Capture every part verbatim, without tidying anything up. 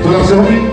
Tulang Sihombing.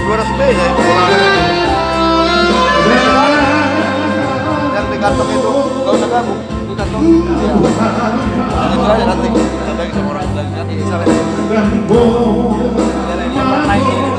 Dua ratus B ya. Yang di kantong itu, nggak usah gabung. Di kantong. Iya. Itu aja nanti. Kita bagi sama orang bilang kan. Iya, salah. Iya, ini yang lain.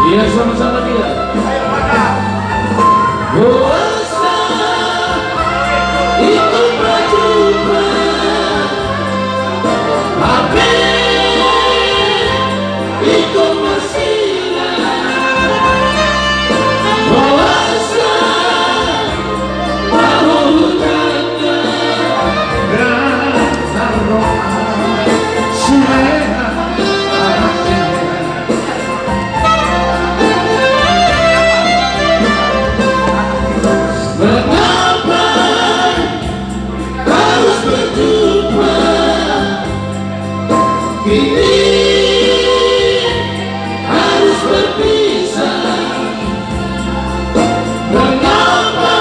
Iya, sama-sama dia. Boasa iko pajumpang, hape iko masilang. Boasa Mengapa harus berjumpa? Kini harus berpisah. Mengapa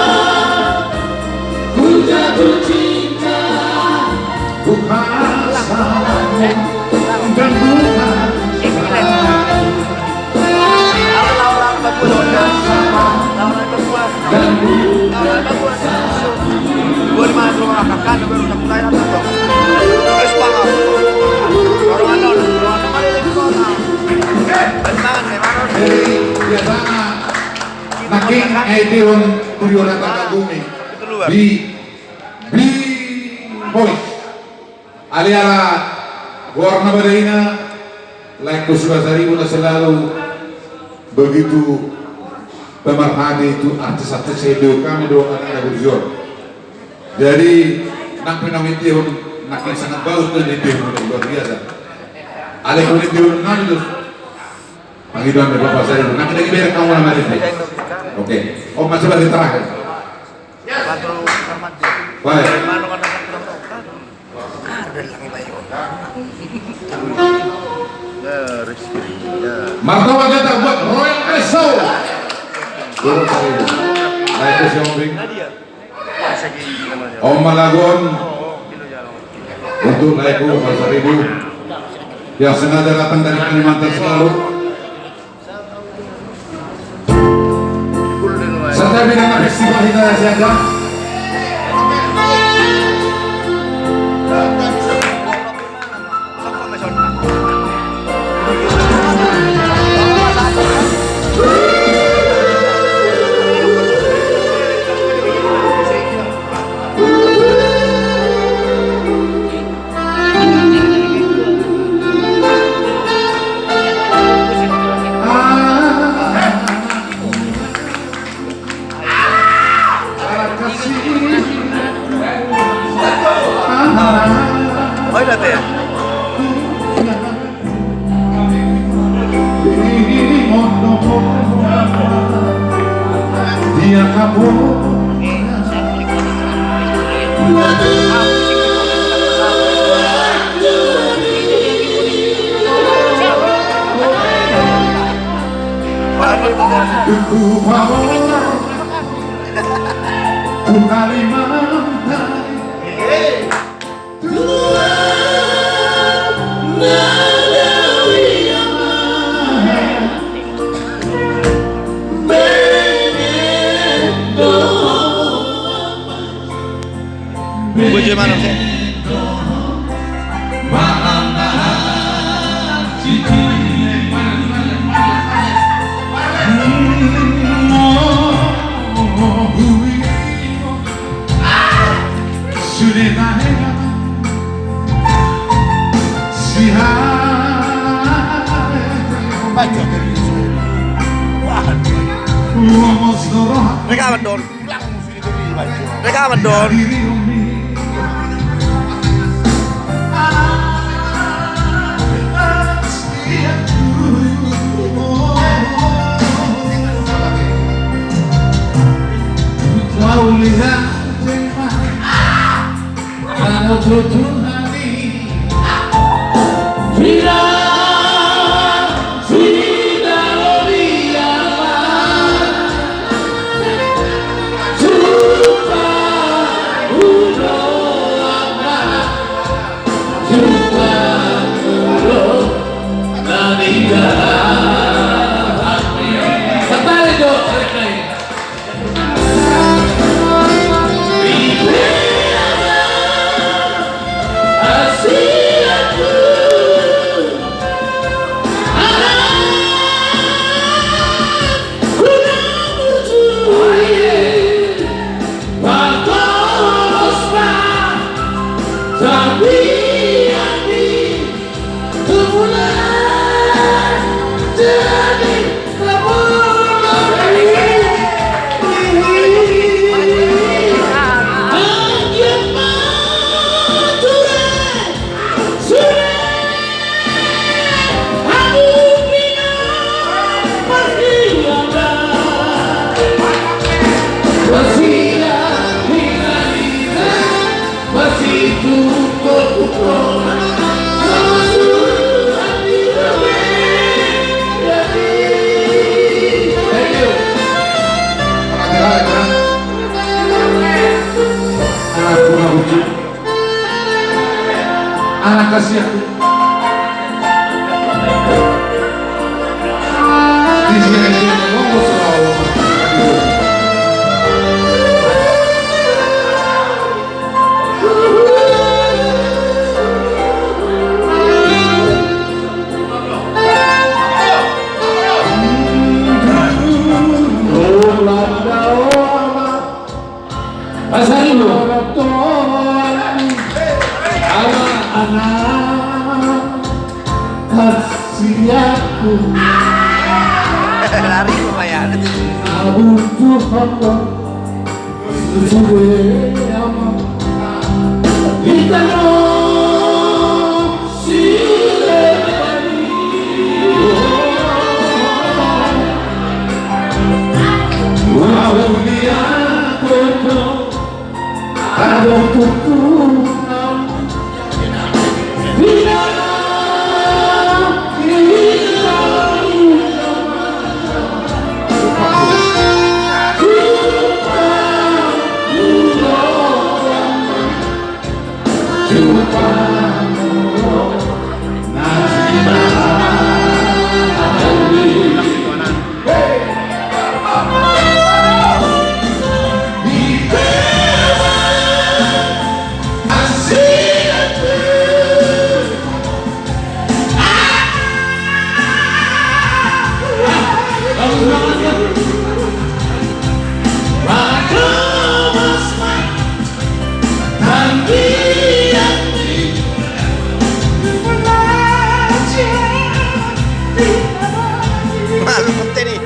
ku jatuh cinta? Bukan salahmu dan bukan salahku. Jadi, biasana nangkin, eh, di on, di on, di on, di on, di Boys. Alai ala goarna badai na, laengku si Pasaribu na selalu begitu pemerhati tu artis-artis, sai do hami do anak na burju on. Jadi, nang pe naung dietehon, nangkin sangat bagus do dietehon, luar biasa. Alai dung dietehon nami tu, pangidoan ni Bapak Pasaribu, nangkin lagi berek kamu nama dia. Oke. Oh, masih lagi terakhir. Baik. Martabak Gata buat Royal Reso. Dua ratus ribu. Baik, Reso Ombing. Om Malagon. Untuk laengku Pasaribu yang sengaja datang dari Kalimantan selalu. Santabi na festival hita na siaga. Rekaman, Don. Rekaman, Don. Lari ko, bayar. Malu konten i.